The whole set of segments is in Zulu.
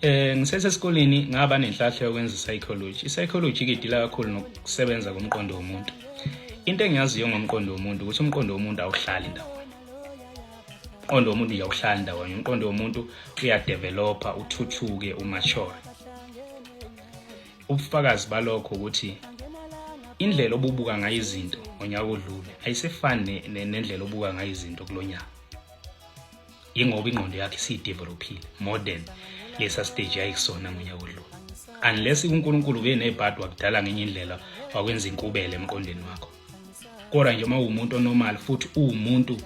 Ngisesesikoleni ngaba nenhlahla yokwenza psychology. I-psychology ke idila kakhulu nokusebenza komqondo womuntu. Into engiyaziyo ngomqondo womuntu ukuthi umqondo womuntu awuhlali ndawonye. Umqondo womuntu nje awuhlali ndawonye. Umqondo womuntu uyadevelopa, uthuthuke, umature. Ubufakazi balokho ukuthi indlela obubuka ngayo izinto ngonyaka odlule ayisefani nendlela obuka ngayo izinto kulonyaka. Yingoba ingqondo yakhe isiyidevelophile more than lesa stage yayikusona ngonyaka odlule, unless uNkulunkulu ubenebhadi wakudala ngenye indlela, wakwenza inkubele emqondweni wakho. Kodwa nje uma uwumuntu onormal futhi uwumuntu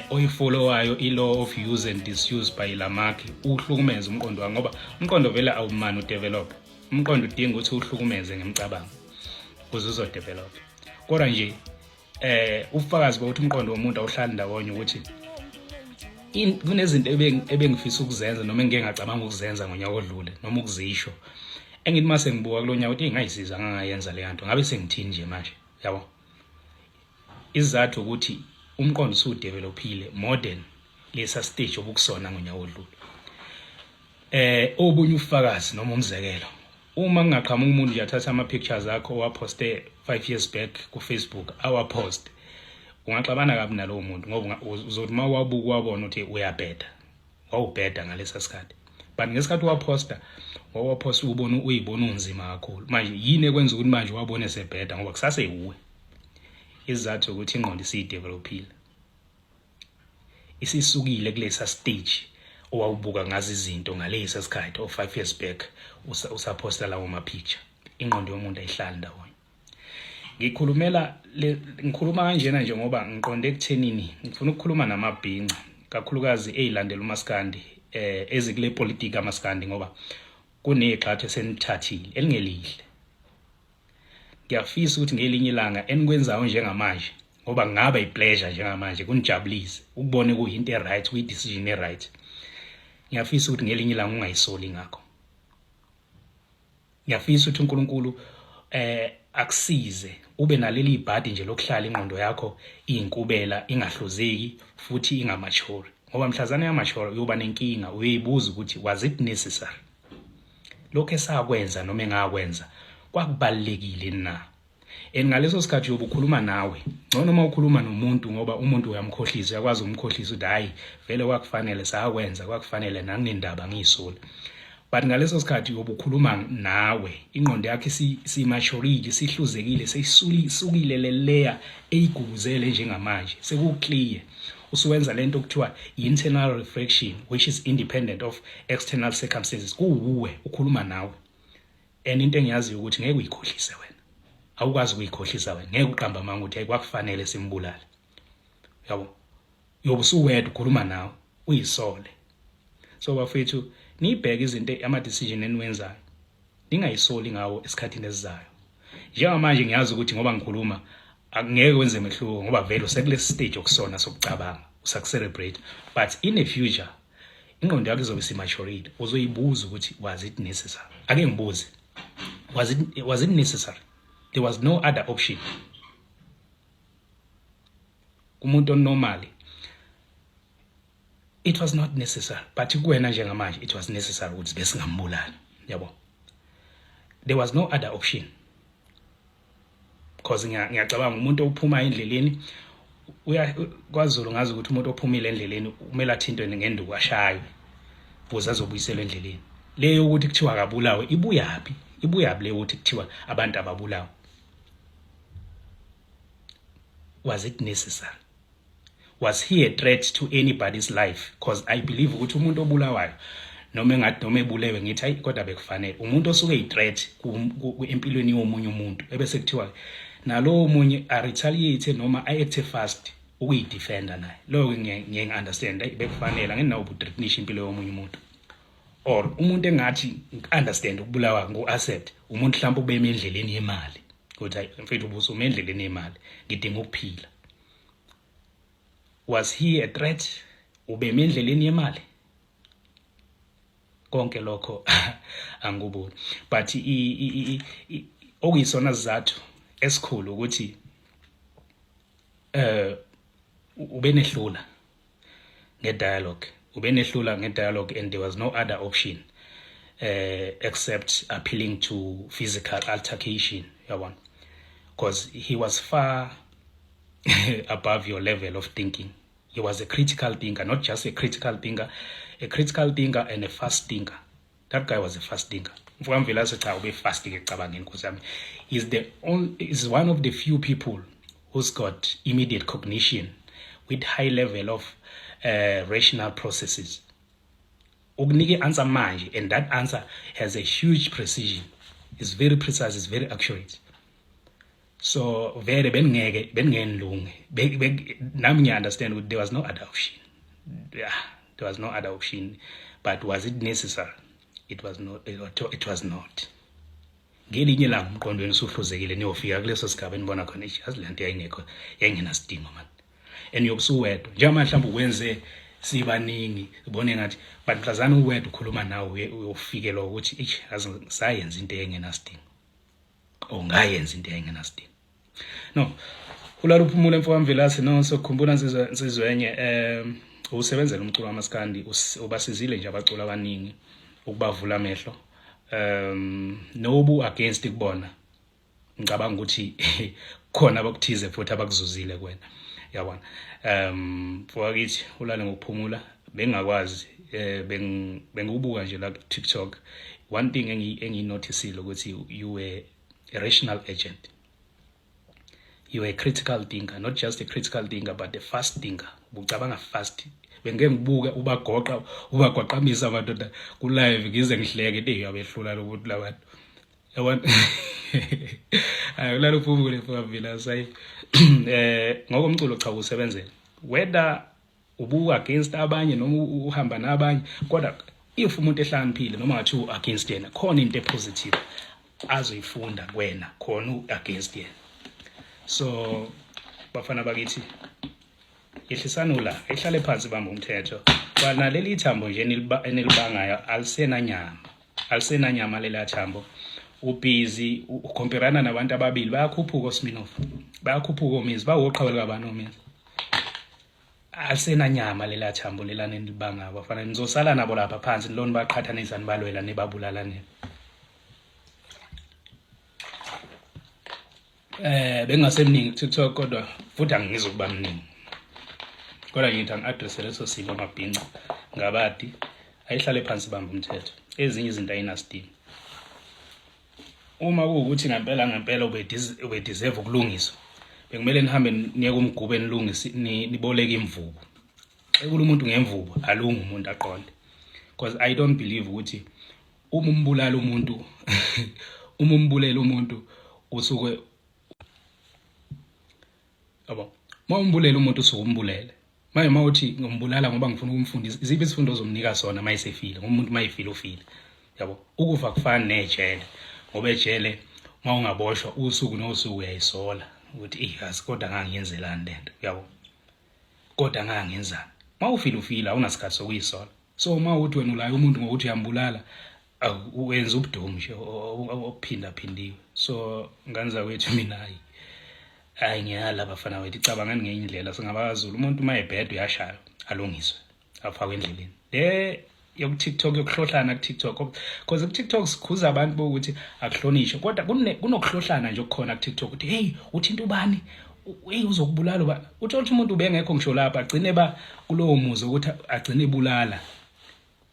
oyifollowayo i-law of use and disuse by Lamarck, uhlukumeze umqondo wakho, ngoba umqondo vele awumane udevelop. Umqondo udinga ukuthi uhlukumeze ngemicabango ukuze uzodevelop. Kodwa nje ubufakazi bokuthi umqondo womuntu awuhlali ndawonye ukuthi kunezinto ebengifisa ukuzenza noma engike ngacabanga ukuzenza ngonyaka odlule noma ukuzisho, engithi mase ngibuka kulo nyaka ukuthi ngayisiza ngangayenza le nto, ngabe sengithini nje manje, yabo. Isizathu ukuthi umqondo usudevelophile more than lesa stage obukusona ngonyaka odlule. Obunye ubufakazi noma umzekelo, uma kungaqhamuka umuntu nje athatha ama-pictures akho owaphoste 5 years back ku-Facebook, awapost, ungaxabana kabi nalowo muntu, ngoba uzothi uma wabuka wabona ukuthi uyabheda, wawubheda ngalesa sikhathi. But ngesikhathi waphosta, wawaphosta ubona uyibona unzima kakhulu. Manje yini ekwenza ukuthi manje wabone sebheda? Ngoba kusase wuwe. Isizathu ukuthi ingqondo isiyidevelophile, isisukile kulesa stage owawubuka ngazo izinto ngalesa sikhathi o 5 years back usaphosta lawo ma picture. Ingqondo yomuntu ayihlali ndawonye. Ngikhulumela ngikhuluma kanjena nje ngoba ngiqonde ekuthenini ngifuna ukukhuluma namabhinca, kakhulukazi ezilandela umaskandi, ezikule politiki amaskandi, ngoba kunegxathu esenithathile elingelihle. Ngiyafisa ukuthi ngelinye ilanga enikwenzayo njengamanje, ngoba kungaba i-pleasure njengamanje, kunijabulise ukubona kuyinto e-right, kuyi-decision e-right, ngiyafisa ukuthi ngelinye ilanga ungayisoli ngakho. Ngiyafisa ukuthi uNkulunkulu akusize ube naleli ibhadi nje lokuhlala ingqondo yakho iyinkubela, ingahluzeki futhi ingamachori, ngoba mhlazane yamachori uyoba nenkinga, uyoyibuza ukuthi was it necessary lokho esakwenza noma engakwenza, kwakubalekile na? And ngaleso sikhathi uyobe ukhuluma nawe ngcono uma ukhuluma nomuntu, ngoba umuntu uyamkhohlisa, uyakwazi ukumkhohlisa ukuthi hayi, vele kwakufanele sakwenza, kwakufanele, nanginendaba, ngiyisoli. But ngaleso sikhathi uyobe ukhuluma nawe, ingqondo yakho isimaturile, isihluzekile, seyisukile le layer eyigubuzele njengamanje, sekuclear, usuwenza lento okuthiwa internal reflection, which is independent of external circumstances. Kuwuwe ukhuluma nawe, and into engiyaziyo ukuthi ngeke uyikhohlise wena, awukwazi ukuyikhohlisa wena, ngeke uqamba amanga ukuthi hayi, kwakufanele simbulale, yabo. Uyobe usuwedwa ukhuluma nawe, uyisole. So bafethu, niyibheke izinto, ama-decision eniwenzayo, ningayisoli ngawo esikhathini esizayo. Njengamanje ngiyazi ukuthi ngoba ngikhuluma akungeke kwenze mehluko, ngoba vele usekule stage okusona sokucabanga, usakucelebrate. But in the future ingqondo yakho izobe isimaturile, uzoyibuza ukuthi was it necessary? Ake ngibuze, was it necessary? There was no other option kumuntu onormally. It was not necessary, but kuwena njengamanje it was necessary ukuthi besingambulali, yabo. There was no other option, because ngiyacabanga umuntu ophuma endleleni uya kwaZulu, ngazi ukuthi umuntu ophumile endleleni kumele athintwe ngenduku, ashaywe ukuze azobuyiselwa endleleni. Leyo ukuthi kuthiwa akabulawe ibuyaphi? Ibuyaphi leyo ukuthi kuthiwa abantu ababulawe? Was it necessary? Was he a threat to anybody's life? Because I believe ukuthi umuntu obulawayo, noma engathi noma ebulewe, ngithi hayi, kodwa bekufanele, umuntu osuke eyi-threat empilweni yomunye umuntu, ebese kuthiwa nalowo munye a-retaliate noma a-acte fast ukuyidefenda naye, loyo ngiye ngi-understand, hayi, bekufanele, anginawo ubuthreatenisha impilo yomunye umuntu. Or umuntu engathi ngi-understand ukubulawa, ngu-accept umuntu mhlawumbe ubeme endleleni yemali, ukuthi hayi mfethu, ubusume endleleni yemali, ngidinga ukuphila. Was he a threat? Ubeme endleleni yemali? Konke lokho angikuboni, but okuyisona sizathu esikhulu ukuthi ubenehlula ngedialogue, ubenehlula ngedialogue, and there was no other option. except appealing to physical altercation, yabona, because he was far above your level of thinking. He was a critical thinker, not just a critical thinker, a critical thinker and a fast thinker. That guy was a fast thinker. Mfoka Mvelase, cha, ube fast ke ekucabangeni, nkosi yami. Is the only is one of the few people who's got immediate cognition with high level of rational processes. Ukunika i-answer manje, and that answer has a huge precision, is very precise, is very accurate. So vele beningeke beningenilunge. Nami ngiya-understand ukuthi there was no other option. Yeah, there was no other option, but was it necessary? It was not. It was not. Ngelinye ilanga umqondo wenu usuhluzekile, niyofika kuleso sigaba enibona khona, "Eish, yazi le nto yayingekho, yayingenasidingo man." And uyobe usuwedwa njengamanje, mhlawumbe ukwenze sibaningi ubone ngathi, but mhlazane uwedwa ukhuluma nawe, uyofikelwa ukuthi, "Eish, yazi sayenza into engenasidingo or ngayenza into engenasidingo." No, ulala uphumule, mfowami Mvelase. No, sokukhumbula, nsizwa, nsizwa enye. Usebenzela umculo wamaskandi, ubasizile nje abaculi abaningi ukubavula amehlo. Nobu against kubona, ngicabanga ukuthi khona abakuthize futhi abakuzuzile kuwena, yabona. Mfowakithi, ulale ngokuphumula. Bengingakwazi, bengubuka nje la ku TikTok. One thing engiyinoticile ukuthi you were a rational agent, you were a critical thinker, not just a critical thinker but a fast thinker. Ubucabanga fast. Bengike ngibuka ubagoqa, ubagwaqamisa amadoda ku live, ngize ngihleke nto yabehlula lokuthi labantu, yabona. Hayi, ulala uphumule, mfowethu. Sayi ngokomculo, cha, usebenzela whether ubuka against abanye noma uhamba nabanye, kodwa if umuntu ehlakaniphile, noma ngathi u-against yena, khona into epositive azoyifunda kuwena, khona u-against yena. So bafana bakithi, yehlisani ulaka, ihlale phansi, bamba umthetho. Kwanaleli thambo nje enilibangayo alisenanyama, alisenanyama lela thambo. Ubhizi ukhomperana nabantu ababili, bayakhuphuka oSminoff, bayakhuphuka omizi, bawoqhawe likabani omizi. Alisenanyama lela thambo lelana enilibangayo, bafana. Nizosala nabo lapha phansi, nilona baqhathanisa, nibalwela, nibabulalane. Bengasemningi TikTok, kodwa futhi angizukuba mningi, kodwa ngithi angi-addresse leso simo. Amabhinca ngabadi ayihlale phansi, bamba umthetho. Ezinye izinto ayinasidingo. Uma kuwukuthi ngempela ngempela ubedeserve ukulungiswa, bekumele nihambe niye kumgube, nilungise, niboleke imvubu. Xekula umuntu ngemvubu, alunge umuntu, aqonde, because I don't believe ukuthi uma umbulala umuntu, uma umbulela umuntu usuke, yabo, uma umbulela umuntu usuke umbulele. Manje uma uthi ngimbulala ngoba ngifuna ukumfundisa, iziphi isifundo ozomnika sona uma esefile? Ngoba umuntu uma efile ufile, yabo. Ukufa kufani nejele, ngoba ejele uma ungaboshwa usuku nosuku uyayisola ukuthi, "Eyi, yazi kodwa ngangiyenzelani lento?" Yabo, kodwa ngangenzani? Uma ufile ufile, awunasikhathi sokuyisola. So uma uthi wena ulaye umuntu ngokuthi uyambulala, wenza ubudomu nje obuphindaphindiwe. So ngane zakwethu, mina hayi, hayi, ngiyala bafana wethu, icabangani ngenye indlela. Singabakazulu, umuntu uma ebheda uyashaywa, alungiswe, afakwe endleleni. Le yoku-TikTok, yokuhlohlana ku-TikTok, because ku-TikTok sikhuza abantu bokuthi akuhlonishwe, kodwa kunokuhlohlana nje okukhona ku-TikTok ukuthi, "Hey, uthinta ubani? Hey, uzokubulala uba." Uthola ukuthi umuntu ubengekho ngisho lapha, agcine ba kulowo muzi ukuthi agcine ebulala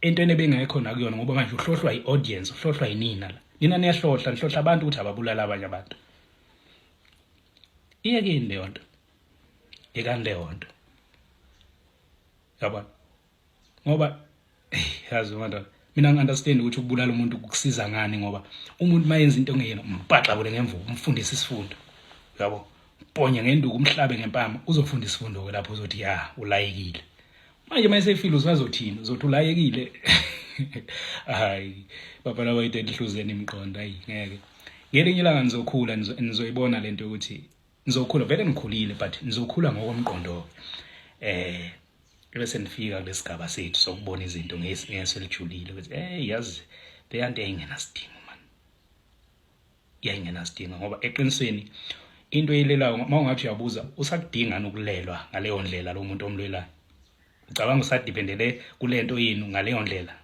entweni ebengekho nakuyona, ngoba manje uhlohlwa i-audience, uhlohlwa yinina la. Nina niyahlohla, nihlohla abantu ukuthi ababulala abanye abantu. Iyekeni leyo nto, yekani leyo nto, yabona, ngoba yazi madoda, mina ngi-understand ukuthi ukubulala umuntu kukusiza ngani, ngoba umuntu uma yenza into engeyena, umpaxabule ngemvubu, umfundise isifundo, yabo, mponye ngenduku, umhlabe ngempama, uzofunda isifundo-ke lapho, uzothi ya, ulayekile. Manje uma esefile usazothini? Uzothi ulayekile? Hayi bafana bayide, nihluzeni imiqondo. Hayi, ngeke. Ngelinye ilanga nizokhula, nizoyibona lento yokuthi nizokhula. Vele nikhulile, but nizokhula ngokomqondo, bese nifika kulesigaba sethu sokubona izinto ngeso elijulile ukuthi, hey, yazi leya nto yayingenasidingo man, yayingenasidingo. Ngoba eqinisweni into eyilelayo, uma ungathi uyabuza, usakudinga ukulelwa ngaleyo ndlela lo muntu omlwelayo? Ucabanga usadependele kule nto yenu ngaleyo ndlela?